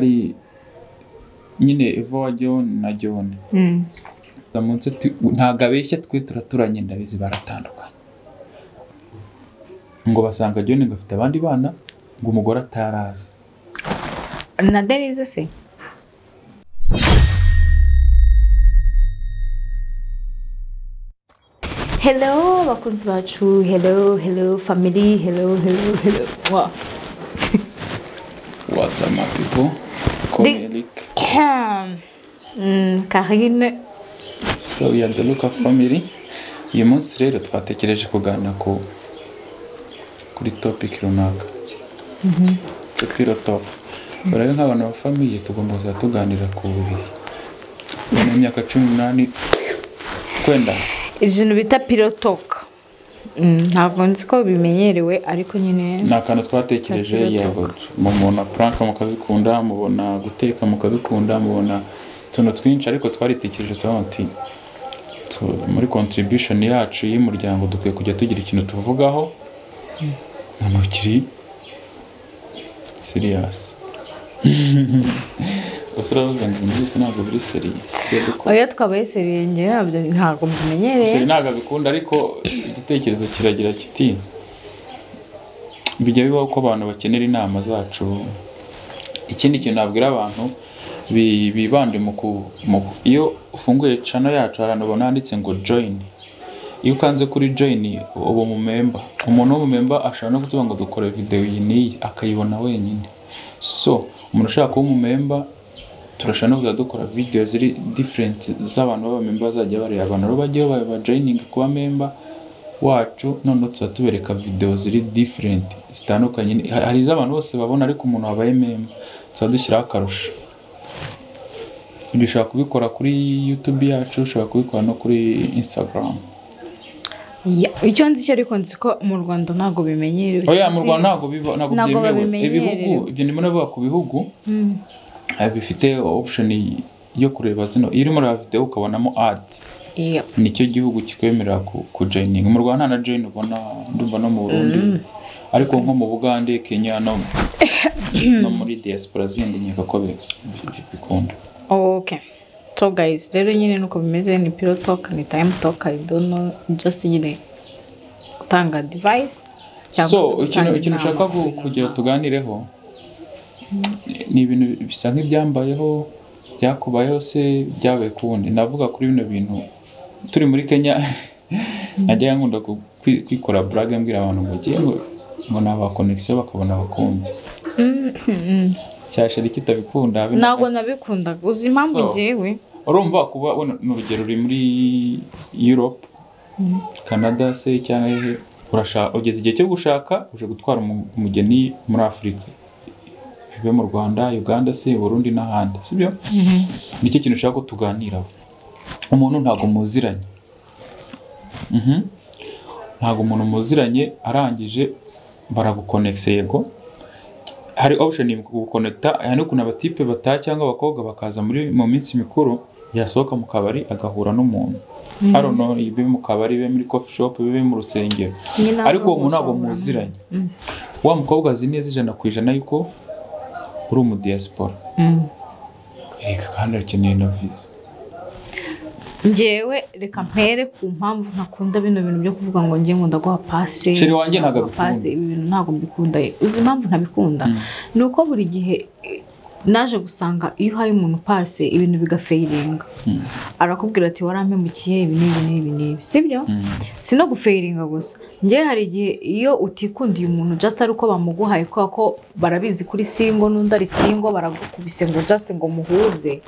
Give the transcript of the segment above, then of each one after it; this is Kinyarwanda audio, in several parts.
Ari nyine Eva wa John na John. Munsi ntabwo abeshya, twe turaturanye, ndabizi, baratandukanye. Ngo basanga John ngo afite abandi bana, ngo umugore ataraza. Na Denise se? Hello bakunzi bacu, hello hello family, hello hello hello. Mwah. What's up my people? Eric. Karine. So we are the Luka family. Uyu munsi rero twatekereje kuganira kuri topic runaka. It's a pillow talk. Barabe nk'abantu ba family tugomba kuza tuganira ku bihe. Mu myaka 18 kwenda. Ikintu bita pillow talk. Ntabwo nzi ko bimenyerewe, ariko nyine ni akantu twatekereje. Yego, mubona prank mukazikunda, mubona guteka mukabikunda, mubona utuntu twinshi, ariko twaritekereje turavuga ati muri contribution yacu y'umuryango dukwiye kujya tugira ikintu tuvugaho noneho kiri serious. Gusa uravuze ngo ibintu byose ntabwo biri serious. Oya, twabaye serious, njye ntabyo ntabwo mbimenyereye. Chérie ntabwo abikunda, ariko igitekerezo kiragira kiti bijya bibaho ko abantu bakenera inama zacu. Ikindi kintu nabwira abantu bibande mu iyo ufunguye channel yacu hari ahantu ubona handitse ngo join. Iyo ukanze kuri join uba umumemba. Umuntu w'umumemba ashobora no kutuba ngo dukore video iyi n'iyi akayibona wenyine. So umuntu ushaka kuba umumemba turashobora no kuzajya dukora video ziri different z'abantu b'abamemba bazajya bareba. Abantu rero bajyeho baba joining kuba member wacu, noneho tuzajya tubereka video ziri different zitandukanye. Hari iz'abantu bose babona, ariko umuntu wabaye member tuzajya dushyiraho akarusho. Ibyo ushobora kubikora kuri YouTube yacu, ushobora kubikora no kuri Instagram. Icyo nzi cyo ariko nzi ko mu Rwanda ntabwo bimenyerewe. Oya, mu Rwanda ntabwo biba, ntabwo Ntabwo byemewe. babimenyereye. Ibihugu ibyo ndimo navuga ku bihugu bifite option yo kureba zino, iyo urimo ureba video ukabonamo ad. Nicyo gihugu kikwemerera ku joining. Mu Rwanda nta na join ubona, ndumva no mu Burundi. Ariko nko mu Bugande, Kenya no muri diaspora zindi nkeka ko bikunda. Okay. So guys, rero nyine nuko bimeze, ni pillow talk, ni time talk, I don't know, just nyine gutanga advice cyangwa So se gutanga ikintu inama. nshaka kugira tuganireho ni ibintu bisa nk'ibyambayeho, byakubayeho se, byabaye ku wundi. Ndavuga kuri bino bintu turi muri Kenya. Najyaga nkunda kwikora blague mbwira abantu ngo ngiye ngo naba connection bakabona abakunzi. Cyasha kitabikunda habe na Ntabwo nabikundaga. Uzi impamvu? So, Njyewe urumva kuba wenda ni urugero uri muri Europe, Canada se cyangwa hehe, urashaka, ugeze igihe cyo gushaka, uje gutwara umugeni muri Afurika, bibe mu Rwanda, Uganda se, Burundi n'ahandi, sibyo? Nicyo kintu ushaka ko tuganiraho. Umuntu ntabwo muziranye, ntabwo umuntu muziranye, arangije baragukonekise. Yego, hari option yo kugukonekita. Hari n'ukuntu abatipe bataha cyangwa abakobwa bakaza muri mu minsi mikuru, yasohoka mu kabari agahura n'umuntu, I don't know, bibe mu kabari, bibe muri coffee shop, bibe mu rusengero, Nyine ariko uwo muntu ntabwo ushobora. muziranye. Wa mukobwa azi neza 100% yuko uri umu diaspora. Reka, kandi akeneye na visa. Njyewe reka mpere ku mpamvu ntakunda bino bintu byo kuvuga ngo njye ngo ndaguha passe. Chérie wanjye ntabwo Ndaguha passe, abikunda. ibi bintu ntabwo mbikunda. Uzi impamvu ntabikunda? Ni uko buri gihe naje gusanga iyo uhaye umuntu passe ibintu bigafailinga, arakubwira ati warampemukiye, ibi n'ibi n'ibi n'ibi, sibyo? Si no gufailinga gusa, njyewe hari igihe iyo utikundiye umuntu just ari uko bamuguhaye, kubera ko barabizi kuri single n'undi ari single, baragukubise ngo just ngo muhuze,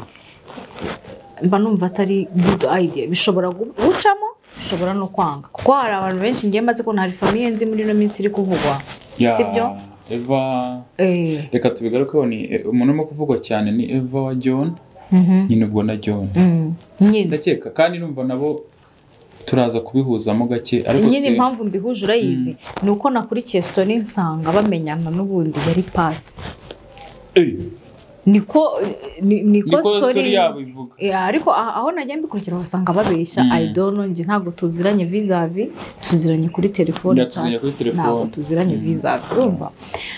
mba numva atari good idea. Bishobora gucamo, bishobora no kwanga, kuko hari abantu benshi ngiye maze kubona, hari famille nzi muri ino minsi iri kuvugwa, sibyo? Eva, reka tubigarukeho. Ni umuntu urimo kuvugwa cyane ni Eva wa John nyine, ubwo na John. Nyine Ndakeka kandi numva nabo turaza kubihuzamo gake, ariko nyine impamvu mbihuje urayizi, ni uko nakurikiye story nsanga bamenyana n'ubundi yari passe. Niko Niko story story yabo ivuga. Ariko aho nagiye mbikurikira usanga babeshya. I don't know, njye ntabwo tuziranye vis-a-vis, tuziranye kuri telefone. Yeah, tuziranye Chat. kuri telefone. Ntabwo tuziranye vis-a-vis, urumva?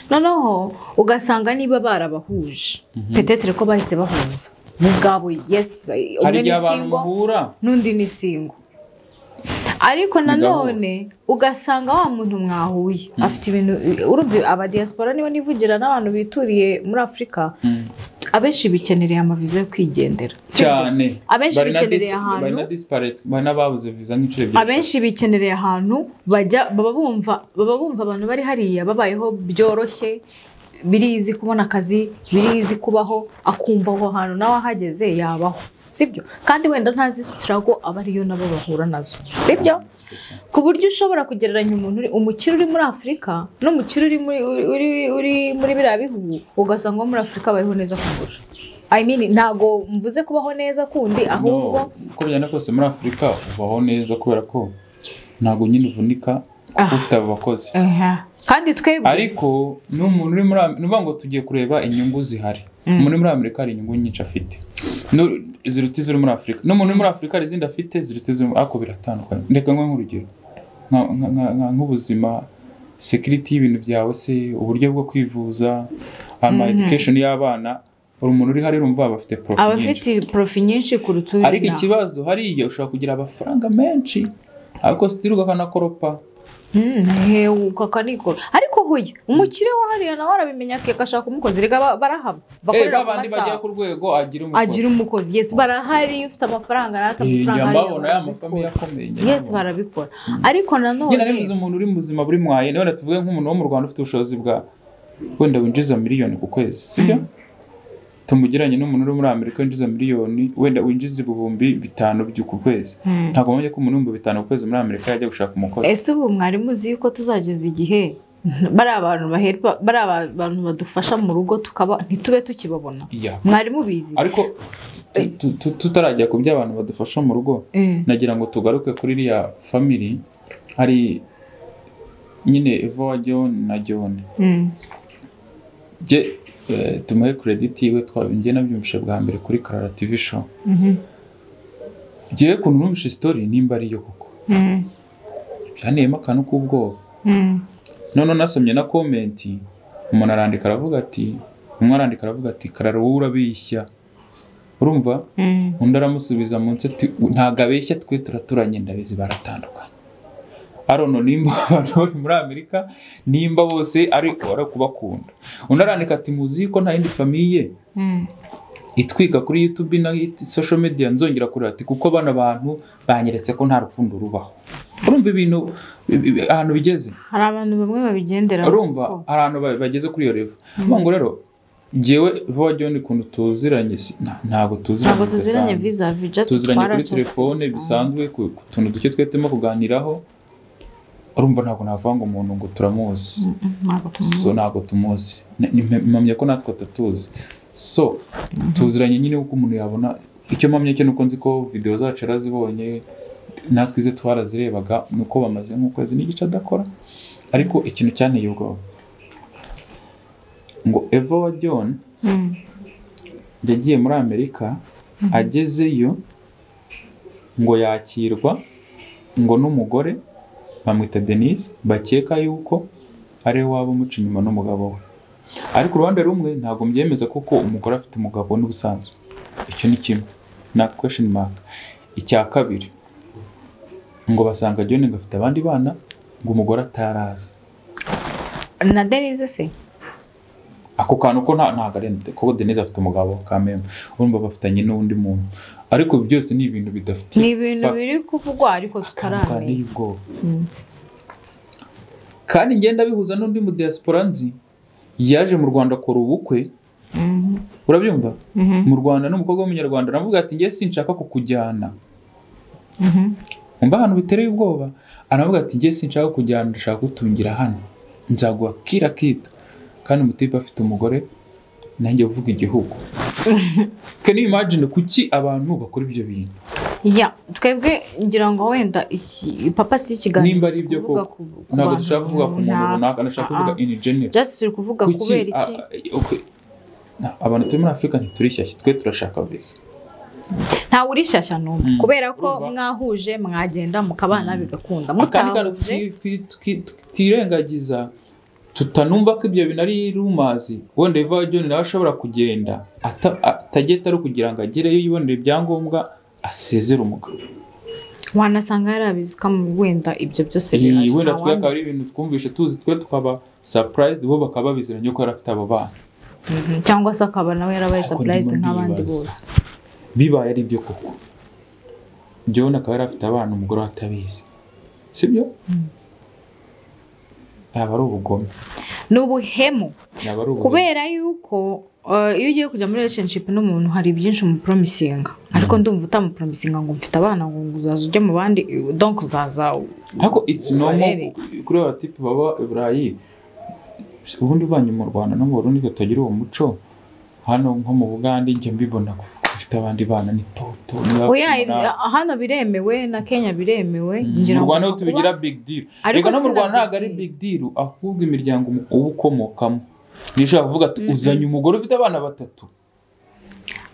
Noneho ugasanga niba barabahuje, peut-être ko bahise bahuza mu bwabo, yes, Hari umwe ni igihe abantu single muhura n'undi ni single, ariko nanone ugasanga wa muntu mwahuye afite ibintu. Urumva, aba diaspora, niba nivugira n'abantu bituriye muri Afurika, abenshi bikenereye amaviza yo kwigendera. Sibyo? Cyane. Abenshi Bari na bikenereye ahantu. Bari na desperate, bari n'ababuze viza nk'inshuro ebyiri. Abenshi bikenereye ahantu bajya, baba bumva abantu bari hariya babayeho byoroshye, birizi kubona akazi, birizi kubaho, akumva aho hantu nawe ahageze yabaho, sibyo? Kandi wenda ntazi struggle aba ariyo nabo bahura nazo, sibyo? Ku buryo ushobora kugereranya umuntu uri umukire uri muri Afurika n'umukire uri muri biriya bihugu, ugasanga uwo muri Afurika abayeho neza kumurusha. I mean, ntago mvuze kubaho neza kundi, ahubwo No, uko bigenda kose muri Afurika ubaho neza, kubera ko ntabwo nyine uvunika, kuko ufite abo bakozi. Aha. Kandi twebwe Ariko n'umuntu uri muri ni ukuvuga ngo tugiye kureba inyungu zihari. Umuntu uri muri Amerika hari inyungu nyinshi afite ziruta iziri muri Afurika, n'umuntu uri muri Afurika hari izindi afite ziruta iziri, ariko biratandukanye. Reka nguhe nk'urugero, nk'ubuzima, security y'ibintu byawe se, uburyo bwo kwivuza, ama education y'abana. Uri umuntu uri hariya, urumva bafite profit aba nyinshi. Afite profit nyinshi kuruta uri Ariko inaha. ikibazo, hariya ushobora kugira amafaranga menshi, ariko still ukanakoropa. Hewe ukanikora, ariko huye umukire wa hariya nawe arabimenya, akashaka umukozi. Reka barahaba bakorera ku Babandi bagera masaha. ku rwego agira umukozi. Agira umukozi, yes, barahari. Ufite amafaranga arata Njya amafaranga hariya mbabona ya barabikora. mafamiye akomeye, njya Yes, mbabona. barabikora, ariko nanone Nyine narivuze umuntu uri mu buzima buri mwaye, wenda tuvuge nk'umuntu wo mu Rwanda ufite ubushobozi bwa wenda winjiza miliyoni ku kwezi, sibyo? Tumugeranye n'umuntu uri muri Amerika winjiza miliyoni, wenda winjiza 5000 ku kwezi. Ntabwo mpamya ko umuntu 5000 ku kwezi muri Amerika yajya gushaka umukozi. Ese ubu mwari muzi yuko tuzageza igihe bari abantu baherwa, bari abantu badufasha mu rugo, tukaba ntitube tukibabona? Yeah. Mwari mubizi? Ariko tutarajya ku byo abantu badufasha mu rugo, nagira ngo tugaruke kuri iriya family. Hari nyine Eva wa John na John. Jye tumuhe credit yiwe, njye nabyumvishe bwa mbere kuri Karara TV show. Njyewe ukuntu numvishe story, nimba ariyo koko, byanteyemo akantu k'ubwoba. None nasomye na comment, umuntu arandika aravuga ati, umwe arandika aravuga ati: "Karara, wowe urabeshya." Urumva? Undi aramusubiza munsi ati: "Ntabwo abeshya, twe turaturanye, ndabizi, baratandukanye." Arono nimba abantu bari muri Amerika, nimba bose ari kubakunda. Undi arandika ati: "Muzi ko nta yindi famille itwika kuri YouTube na social media nzongera kureba," ati "kuko bano bantu banyeretse ko nta rukundo rubaho." Urumva ibintu ahantu bigeze? Hari abantu bamwe babigendera. Urumva hari ahantu bageze kuri iyo level. Uvuga ngo rero njyewe vuba John ukuntu tuziranye, ntabwo tuziranye Ntabwo tuziranye bidasanzwe. vis-a-vis, just Tuziranye kuri twaracase telefone bisanzwe. bisanzwe, ku tuntu duke twe turimo kuganiraho. Urumva ntabwo navuga ngo umuntu ngo turamuzi. Ntabwo tumuzi. So ntabwo tumuzi. Mpamya ko natwe atatuzi. So tuziranye nyine uko umuntu yabona. Icyo mpamya cyo nuko nzi ko video zacu yarazibonye, natwe ize twarazirebaga, nuko bamaze nk'ukwezi n'igice adakora. Ariko ikintu cyanteye ubwoba, ngo Eva wa John yagiye muri Amerika, agezeyo ngo yakirwa ngo n'umugore bamwita Denise, bakeka yuko ariwe waba umuca inyuma n'umugabo we. Ariko uruhande rumwe ntabwo mbyemeza, kuko umugore afite umugabo n'ubusanzwe. Icyo ni kimwe na question mark. Icya kabiri, ngo basanga John ngo afite abandi bana ngo umugore atarazi. Na Denise se? Ako kantu ko ntabwo ari, kuko Denise afite umugabo kameme, urumva bafitanye n'undi muntu. Ariko byose ni ibintu bidafitiye Ni ibintu fact. biri kuvugwa ariko Akantu tutaramenya. kanteye ubwoba, kandi ngenda bihuza n'undi mu diaspora nzi yaje mu Rwanda akora ubukwe. Urabyumva? Mu Rwanda n'umukobwa w'umunyarwanda, aravuga ati: "Njye sinshaka kukujyana." Umva ahantu bitereye ubwoba. Aravuga ati: "Njye sinshaka kukujyana, ndashaka gutungira hano, nzaguha kira kitu." Kandi umutipe afite umugore, nanjye uvuga igihugu. Can you imagine? Kuki abantu bakora ibyo bintu? Ya, twebwe ngira ngo wenda iki papa si ikiganiro, Nimba ari si ibyo kuvuga koko, ku ntabwo bantu dushaka kuvuga ku muntu runaka, ndashaka kuvuga Ah, ah. in general. Just turi kuvuga Kuki kubera iki okay. Abantu turi muri Afurika ntituri shyashya, twe turashaka visa. Ntawe uri shyashya n'umwe, kubera ko mwahuje mwagenda mukabana bigakunda. Mutahuje tutirengagiza tutanumva ko ibyo bintu ari rumazi. Wenda Eva John nawe ashobora kugenda atageta ari kugira ngo agereyo yibonere ibyangombwa asezere umugabo. Wanasanga yarabizi ko wenda ibyo byose bihari. Wenda twe akaba ari ibintu twumvishe tuzi, twe tukaba surprised, bo bakaba babiziranye ko yari afite abo bana. Cyangwa se akaba nawe yarabaye surprised nk'abandi bose. Bibaye ari byo koko, John akaba yari afite abana umugore atabizi, sibyo? Yaba ari ubugome, ni ubuhemu. Kubera yuko iyo ugiye kujya muri relationship n'umuntu hari byinshi umupromisinga, ariko ndumva utamupromisinga ngo mfite abana ngo uzaza ujye mu bandi, donc uzaza. Ariko it's normal kuri aba type baba i Burayi. Ubundi banye mu Rwanda no mu Burundi tutagira uwo muco, hano nko mu Bugande njye mbibona ufite abandi bana ni toto. Oya, hano biremewe na Kenya biremewe, ngira ngo mu Rwanda tubigira big deal. Reka no mu Rwanda ntabwo ari big deal, ahubwo imiryango uba ukomokamo nishaka kuvuga ati uzanye umugore ufite abana batatu.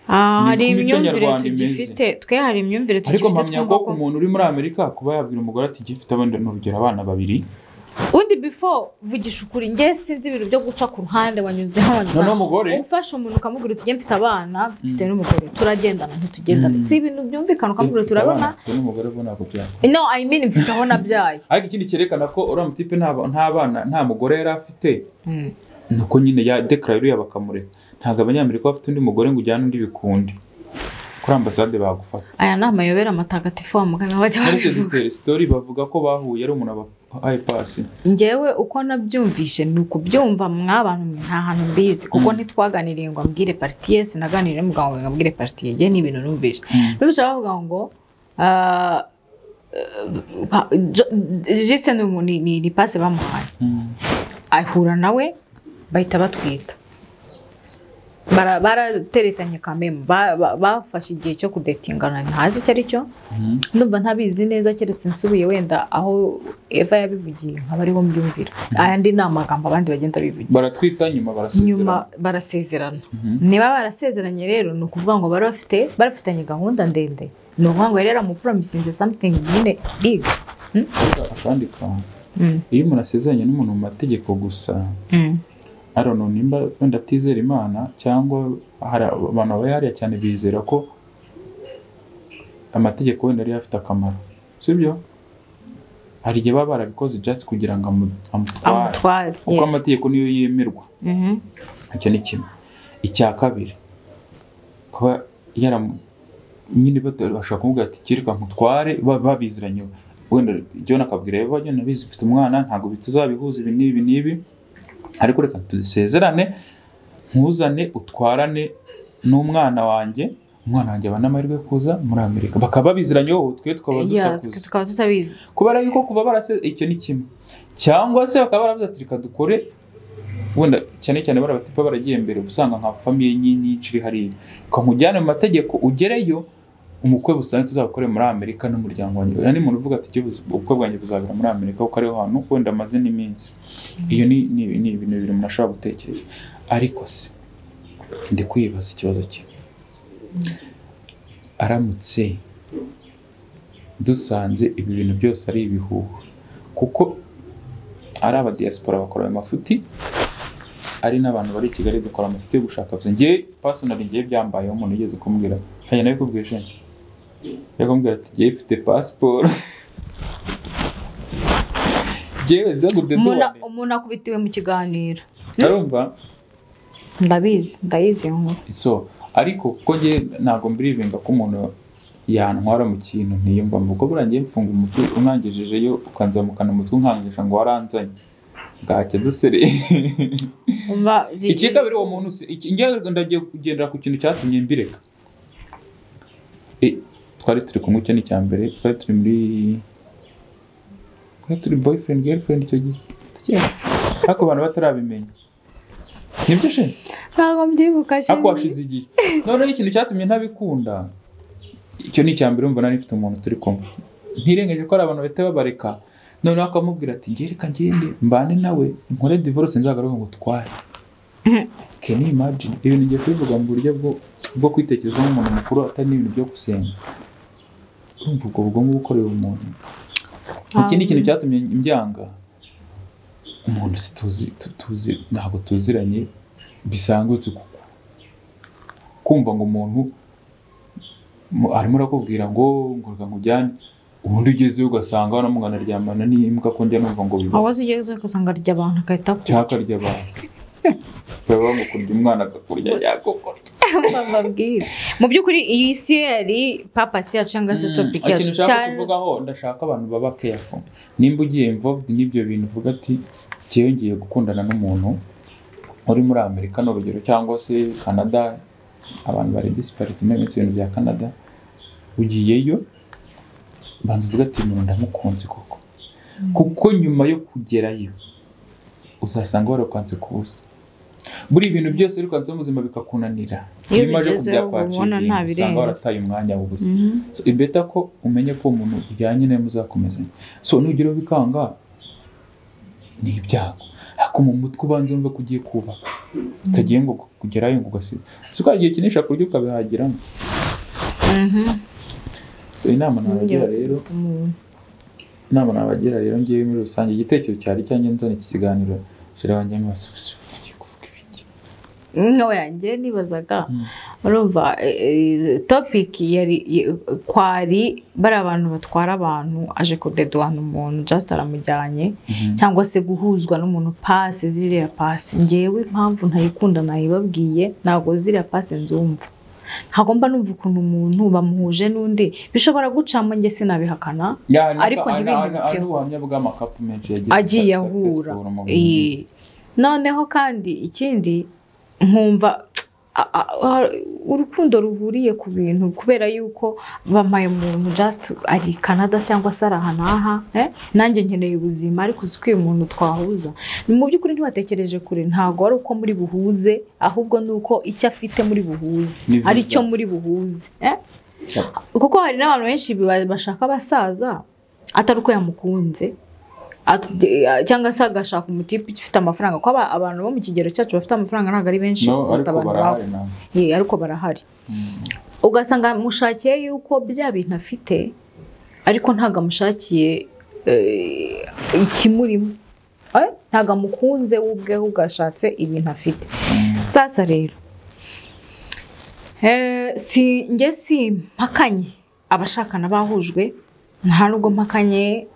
Hari imyumvire tugifite, twe hari imyumvire tugifite. Ariko mpamya ko umuntu uri muri Amerika kuba yabwira umugore ati gifite abana n'urugero abana babiri. Undi before vugisha ukuri, nge sinzi ibintu byo guca ku ruhande wanyuze hano. No mugore ufasha umuntu ukamubwira uti mfite abana mfite n'umugore turagendana ntitugendana, si ibintu byumvikana ukamubwira turabona n'umugore bo ntabwo byakora. No, I mean mfite aho nabyaye. Ariko ikindi cyerekana ko uriya mutipe nta bana nta mugore yari afite, nuko nyine ya declare uriya bakamureka. Ntabwo abanyamerika bafite undi mugore ngo ujyane undi bikunde, kuri ambasade bagufata. Aya ni amayobera matagatifu wa muganga bajya babivuga. Story bavuga ko bahuye ari umuntu abahaye pasi. Njyewe uko nabyumvishe ni ukubyumva mwabantu nta hantu mbizi, kuko ntitwaganiriye ngo ambwire partie ye, sinaganiriye n'umuganga ngo ambwire partie ye, ni ibintu numvishe. Numvishe bavuga ngo juste ni passe bamuhaye, ahura nawe bahita batwita. Barateretanye kameme, bafashe igihe cyo kudetingana ntazi icyo ari cyo, ndumva ntabizi neza keretse nsubiye wenda aho Eva yabivugiye nkaba ariho mbyumvira. Ayandi ni amagambo abandi bagenda bivugira. Baratwita nyuma barasezerana. Nyuma barasezerana. Niba barasezeranye rero ni ukuvuga ngo bari bafite barafitanye gahunda ndende, ni ukuvuga ngo yari yaramupromisinze something nyine big. Akandi kantu, iyo umuntu asezeranye n'umuntu mu mategeko gusa, I don't know nimba wenda atizera Imana cyangwa hari abantu baba hariya cyane bizera ko amategeko wenda ari afite akamaro, sibyo? Hari igihe baba barabikoze just kugira ngo amutware, kuko amategeko niyo yemerwa. Icyo ni kimwe. Icya kabiri, kuba nyine bashobora kumubwira ati kereka nkutware, babiziranye wenda John akabwira Eva, John abizi ufite umwana ntabwo tuzabihuza ibi n'ibi n'ibi, ariko reka tuzisezerane nkuzane utwarane n'umwana wanjye, umwana wanjye abana amahirwe kuza muri Amerika. Bakaba babiziranye wowe twe tukaba dusakuza, tukaba tutabizi kubera yuko kuva barase. Icyo ni kimwe. Cyangwa se bakaba baravuze ati reka dukore wenda cyane cyane barabatipa baragiye mbere usanga nka famille nyinshi iri hariya, ukamujyana mu mategeko ugereyo umukwe busanzwe tuzakore muri Amerika n'umuryango wanjye. Yani umuntu uvuga ati ubukwe bwanjye buzabera muri Amerika kuko ariho hantu wenda amaze n'iminsi. Iyo ni ibintu bibiri umuntu ashobora gutekereza. Ariko se ndi kwibaza ikibazo kimwe, aramutse dusanze ibi bintu byose ari ibihuha, kuko ari aba diaspora bakora ayo mafuti, ari n'abantu bari i Kigali dukora amafuti yo gushaka visa. Njye personally ngiye byambayeho, umuntu ugeze kumbwira haya nabikubwiye shenge, yakumbwira ati ngiye mfite passport ngiye nza kudeduwane. Umuntu akubitiwe mu kiganiro, arumva ndabizi, ndayizi iyo nkuru. So ariko kuko ngiye ntabwo mbirivinga ko umuntu yantwara mu kintu ntiyumva, kuko buriya ngiye mfunga umutwe unangejejeyo ukanzamukana umutwe unkangisha ngo waranzanye bwacye dusereye. Iki kabiri uwo muntu ngiye ndagiye kugendera ku kintu cyatumye mbireka. Twari turi kumwe, icyo ni icya mbere, twari turi muri twari turi boyfriend girlfriend icyo gihe, ariko abantu batarabimenya. Nibyo she? Ntabwo mbyibuka she. Ariko washize igihe. Noneho ikintu cyatumye ntabikunda, icyo ni icya mbere, umva nari mfite umuntu turi kumwe, ntirengeje ko ari abantu bahita babareka. Noneho akamubwira ati nge reka ngende mbane nawe nkore divorce nzagaruke ngo utware. Can you imagine? Ibintu ngiye kubivuga mu buryo bwo kwitekerezaho nk'umuntu mukuru, atari n'ibintu byo gusenga. Urumva ubwo bugome bukorewe umuntu. Ikindi kintu cyatumye mbyanga, umuntu si tuzi, tuzi ntabwo tuziranye bisanzwe, kumva ngo umuntu arimo arakubwira ngo reka nkujyane, ubundi ugezeyo ugasanga wanamugana aryamana n'imbwa, ko njya numva ngo biba. Aho ugezeyo ugasanga arya abantu agahita akurya. Cyangwa akarya abantu. Baba ngo kurya umwana akakurya yakukurya. Mbabwire. Mu by'ukuri iyi si yari purpose yacu cyangwa se topic yacu. Ikintu ushaka kuvugaho, ndashaka abantu baba careful. Nimba ugiye involved n'ibyo bintu, uvuga ati njyewe ngiye gukundana n'umuntu uri muri Amerika ni urugero, cyangwa se Canada, abantu bari desperate muri ibintu bya Canada, ugiyeyo banza uvuga ati umuntu ndamukunze koko, kuko nyuma yo kugerayo uzasanga warakwanze kubusa. Buri ibintu byose uri mu buzima bikakunanira, iyo iyo umaze ubigezeho kujya ubona kwakira nta usanga birenze. warataye umwanya w'ubusa. So ibeta ko umenye ko umuntu ujyanye nawe muzakomezanya. So nugeraho bikanga ni ibyago, ariko mu mutwe ubanza wumve ko ugiye kubaka, utagiye ngo kugerayo ngo ugasiba. Si ko hari igihe ukinisha kurya ukabihagiramo. So inama nabagira rero, inama nabagira rero ngewe muri rusange, igitekerezo cyari cyanjye nzana iki kiganiro, shira wanjye tugiye kuvuga ibiki. Nkawe yanjye nibazaga, urumva topic yari kwari bari abantu batwara abantu, aje kudeduana umuntu just aramujyanye, cyangwa se guhuzwa n'umuntu passe, ziriya passe. Ngewe impamvu ntayikunda nayibabwiye, ntabwo ziriya passe nzumva, ntabwo mba numva ukuntu umuntu bamuhuje n'undi bishobora gucamo, njye sinabihakana, ariko ntibintukeho. N'ubuhamya bw'amakapu menshi yagiye agiye ahura. successful mu bintu. Noneho kandi ikindi nkumva urukundo ruhuriye ku bintu, kubera yuko bampaye umuntu just ari Canada cyangwa se ari aha n'aha, nanjye nkeneye ubuzima, ariko uzi ko uyu muntu twahuza. Mu by'ukuri ntiwatekereje kure, ntabwo ari uko muri buhuze, ahubwo ni uko icyo afite muri buhuze, Ni visa. ari cyo muri buhuze, Kuko hari n'abantu benshi bashaka abasaza atari uko yamukunze, cyangwa se agashaka umutipe ufite amafaranga, kuko abantu bo mu kigero cyacu bafite amafaranga ntabwo ari benshi No, kuruta ariko abantu barahari bakuze. nabo. Ariko barahari. Ugasanga amushakiye yuko bya bintu afite, ariko ntabwo amushakiye ikimurimo. Ntabwo amukunze we ubwe, ahubwo ashatse ibintu afite. Sasa rero si njye simpakanye abashakana bahujwe, nta nubwo mpakanye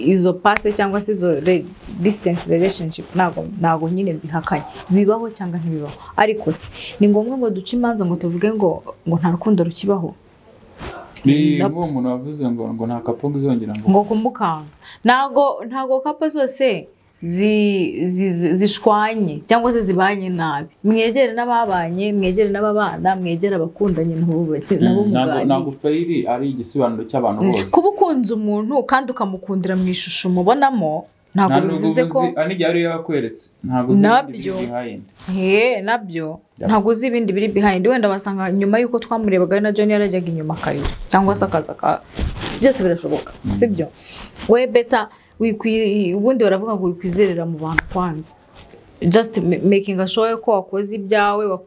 izo passe cyangwa se izo distance relationship, ntabwo nyine mbihakanye, bibaho cyangwa ntibibaho. Ariko se ni ngombwa ngo duce imanza ngo tuvuge ngo nta rukundo rukibaho? Ni Nope. nk'uwo muntu wavuze ngo nta couple ngo izongera ngo ngo kumukanga. Ntago couple zose zishwanye cyangwa se zibanye nabi. Mwegere n'ababanye, mwegere n'ababana, mwegere abakundanye nabo ntabwo muganire. Ntabwo fail ari igisobanuro cy'abantu bose. Kuba ukunze umuntu kandi ukamukundira mu ishusho umubonamo, ntabwo Nta nubwo bivuze ko uzi, ari n'igihe ariyo yakweretse, ntabwo uzi ibindi biri Nabyo. behind. He, nabyo ntabwo uzi ibindi biri behind. Wenda wasanga nyuma y'uko twamurebaga ari na John yarajyaga inyuma akarira, cyangwa se akaza byose birashoboka, sibyo? We better ubundi baravuga ngo wikwizerera mu bantu kwanza, just making sure ko wakoze ibyawe,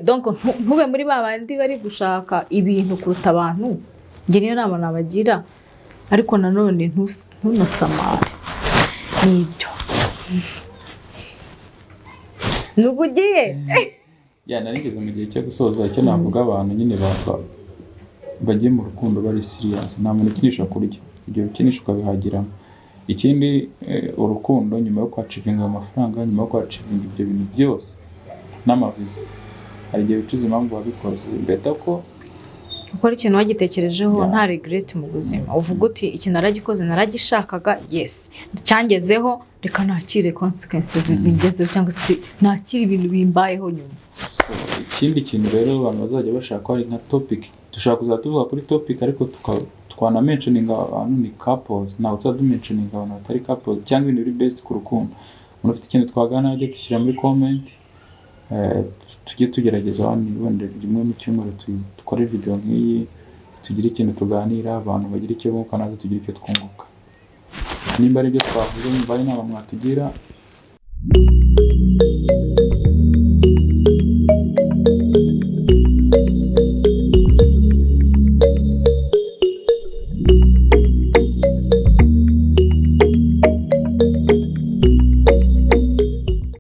donc ntube muri ba bandi bari gushaka ibintu kuruta abantu. Njye niyo nama nabagira, ariko nanone ntunasamare. Nibyo, nuko ugiye. Ya, nari ngeze mu gihe cyo gusoza. Icyo navuga, abantu nyine bagiye mu rukundo bari serious, nta muntu ukinisha kurya, ibyo bikinisha ukabihagiramo. Ikindi, urukundo nyuma yo kwachievinga amafaranga, nyuma yo kwachievinga ibyo bintu byose n'amaviza, hari igihe wicuza impamvu wabikoze. Better ko ukora ikintu wagitekerejeho, nta regret mu buzima, uvuga uti iki naragikoze, naragishakaga, yes, cyangezeho, reka nakire consequences zingezeho, cyangwa se nakire ibintu bimbayeho nyuma. So, ikindi kintu rero abantu bazajya bashaka ko ari nka topic, dushobora kuzajya tuvuga kuri topic, ariko twana mentioninga abantu ni couples, ntabwo tuzajya dumentioninga abantu batari couples cyangwa ibintu biri best ku rukundo. Umuntu ufite ikintu twagana ajye dushyira muri comment, tujye tugerageza wenda rimwe mu cyumweru dukore video nk'iyi, tugire ikintu tuganira, abantu bagire icyo bunguka, natwe tugire icyo twunguka. Nimba ari ibyo twavuze, nimba ari inama mwatugira.